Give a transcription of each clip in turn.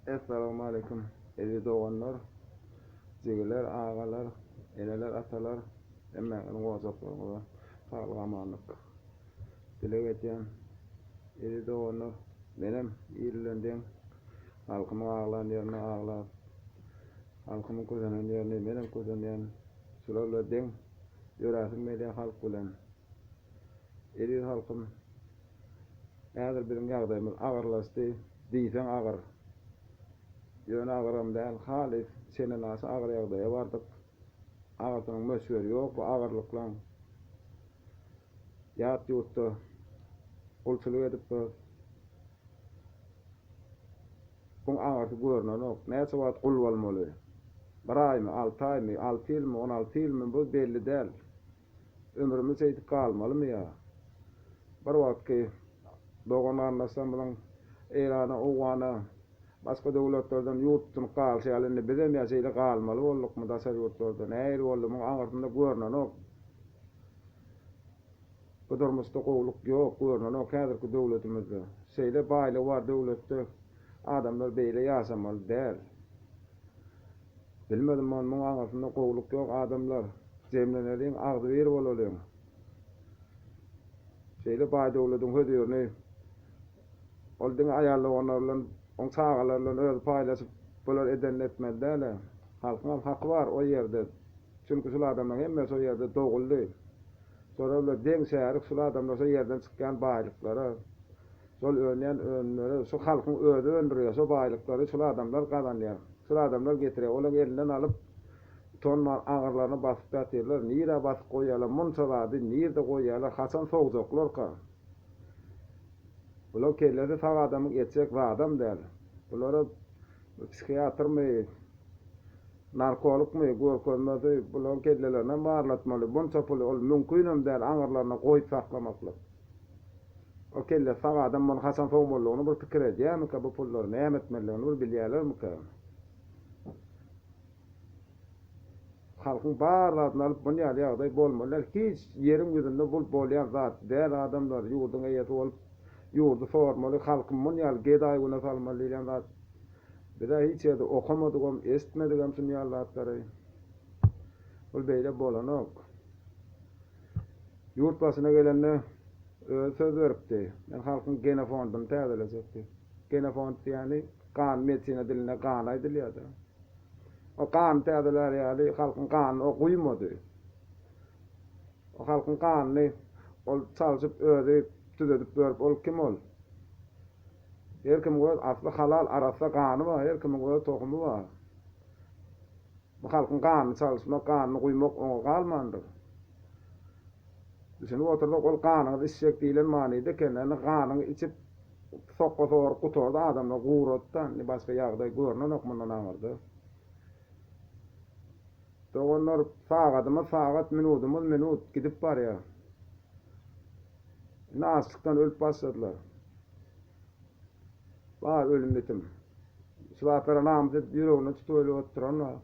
Essalawmaleýkim eziz doganlar, jigiler, agalar, eneler, atalar, hemmäňiziň ojaklaryňyza saglyk amanlyk dileg edýän. Eziz doganlar, menem il bilen deň halkymyň aglan ýerine aglap, halkymyň kösenen ýerini menem kösenýän. Şular bilen deň ýöräsim gelýär halk bilen. Eziz halkym, häzir biziň ýagdaýymyz agyrlaşdy, diýseň agyr. Ýöne agyram däl, halys çendenaşa agyr ýagdaýa bardyk. Agyrsynyň möçberi ýok bu agyrlyklaň. Ýat ýurtda gulçulyk edip durus. Buň aňyrsy görnenok. Näçe wagt gul bolmaly? Bir aýmy, alty aýmy, alty ýylmy, 16 ýylmy bu belli däl. Ömrümiz şeýdip galmalymy ýa? Bir wagtky dogan-garyndaşlarymyzyň Eýrana, Owgana, başga döwletlerden ýurt tutunyp galşy ýaly indi bizem ýa şeýle galmaly boldukmy daşary ýurtlarda? Nähili boldy? Muň aňyrsynda görnenok. Bu durmuşda gowulyk ýok, görnenok häzirki döwletimizde. Şeýle baýlygy bar döwletde adamlar beýle ýaşamaly däl. Bilmedim ony muň aňyrsynda gowulyk ýok adamlar jemleneliň agzybir bolalyň. Şeýle baý döwlediň hözirini ol diňe aýal doganlary bilen oň çagalary bilen özi paýlaşyp bular edenini etmeli dälä. Halkyňam haky bar o ýerde. Çünki şul adamlaň hemmesi o ýerde doguldy. Şolar bilen deň şärik şul adamlar şo ýerden çykýan baýlyklara, şol önýän önümlere şu halkyň özi öndürýär, şo baýlyklary şul adamlar gazanýar, şul adamlar getirýär. Olaň elinden alyp utanman agyrlaryna basyp ýatyrlar. Nirä basyp goýýarlar, munça zady nirde goýýarlar, haçan sowjaklarka? Bular kellesi sag adamyň etjek zadam däl. Bulara psihiatrmy, Narkologmy, görkezmesi, bularyň kellelerinem barlatmaly, bunça puly ol mümkinem däl aňyrlaryna goýup saklamaklyk. Ol kellesi sag adam muny haçan sowmalydygyny bir pikir edýärmikä, bu pullary näme etmelidigini bir bilýärlermikä? Halkyň bar zadyny alyp bun ýaly ýagdaý bolmaly däl. Hiç ýeriň ýüzünde bul bolýan zat däl adamlar ýurduň eýesi bolup ýurdy sormaly, halky mun ýaly gedaý güne salmaly diýlen zat Bizä hiç ýerde okamadygam, eşitmedigem şun ýaly zatlary. Bul beýle bolanok. Ýurt başyna gelende özi söz beripdi. Men halkyň genofondyny täzelejek diýip. Genofond diýýäni gan, medisina dilinde gan aýdylýar-da. O gany täzelär ýaly halkyň ganyny o guýmady. O halkyň ganyny ol çalşyp özi tüzedip berip ol kim ol? Her kimiň öz asly halal arassa gany bar, her kimiň öz tohumy bar. Bu halkyň ganyny çalyşmak, ganyny guýmak oňa galmandyr. Düşünip otursak ol ganyňyzy içjek diýlen manyda eken. Indi ganyňy içip sokga sorup gutardy adamlar gurady-da indi başga ýagdaý görnenok mundan aňyrda. Doganlar sagadymyz sagat minudymyz minut gidip barýar. Indi açlykdan ölüp başladylar. Bar ölüm-ýitim. Şu zatlara namys edip ýüreginde tutup ölüp oturan bar.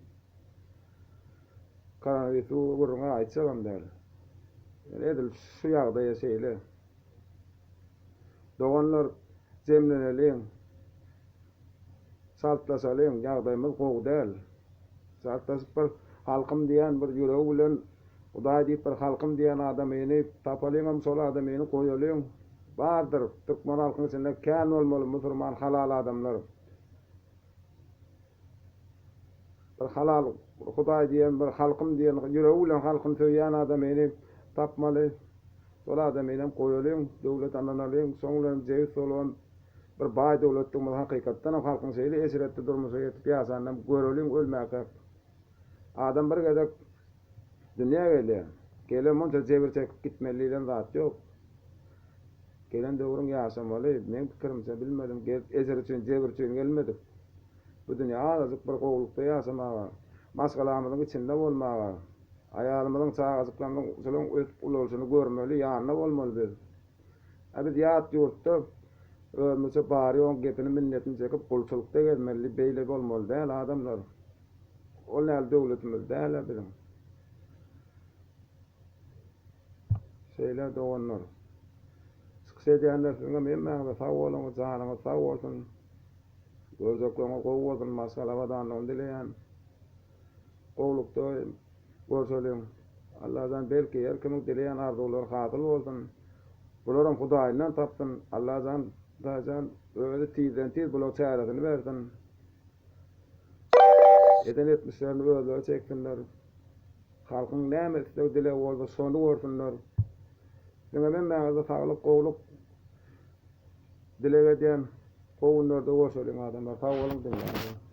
Koronawirus gürrüňi aýtjagam däl. Ýöne edil şu ýagdaýa şeýle. Doganlar jemleneliň. Çaltlaşalyň, ýagdaýymyz gowy däl. Çaltlaşyp bir halkym diýen bir ýüregi bilen Hudaý diýip bir halkym diýen adamyny tapalyňam şol adamyny goýalyň. Bardyr, türkmen halkyň içinde kän bolmaly musurman halal adamlar. Bir halal Hudaý diýen bir halkym diýen ýüregi bilen halkyny söýýän adamyny tapmaly. Şol adamynam goýalyň, döwlet ynanalyň, şoň bilen jebis bolubam bir baý döwletdigimizi hakykatdanam halkyň şeýle eşretli durmuşa ýetip ýaşanynam göreliň ölmäkäk. Adam bir gezek dünýä gelýär. Gelen munça jebir çekip gitmeli diýlen zat ýok. Gelen döwrüň ýaşamaly. Meň pikirimçe bilmedim gelip ejir üçin jebir üçin gelmedik. Bu dünýä azajyk bir gowulykda ýaşamaga, maşgalamyzyň içinde bolmaga, aýalymyzyň çagajyklarymyzyň şolaryň ösüp ulalşyny görmeli, ýanynda bolmaly biz. A biz ýat ýurtda özümizçe bary-ýoguň gepini minnetini çekip gulçulykda gezmeli, beýle bolmaly däl adamlar. Ol ýaly döwletimiz däl-ä biziň. Şeýle doganlar. Çykyş edýänler siziňem hemmäňize sag boluň, janyňyz sag bolsun. Görjekleriňiz gowy bolsun, maşgala abadanlygyny dileýän. Gowlukda görşeliň. Allajan belki her kimiň dileýän arzuwlary hasyl bolsun. Bularam Hudaýyndan tapsyn. Allajan Hudaýjan özi tizden tiz bular çäresini bersin. Eden etmişlerini özleri çeksinler. Halkyň näme isleg dilegi bolsa şony görsünler. Siziňem hemmäňize saglyk gowluk dileg edýän. Gowy günlerde görşeliň adamlar. Sag boluň diňläniňize.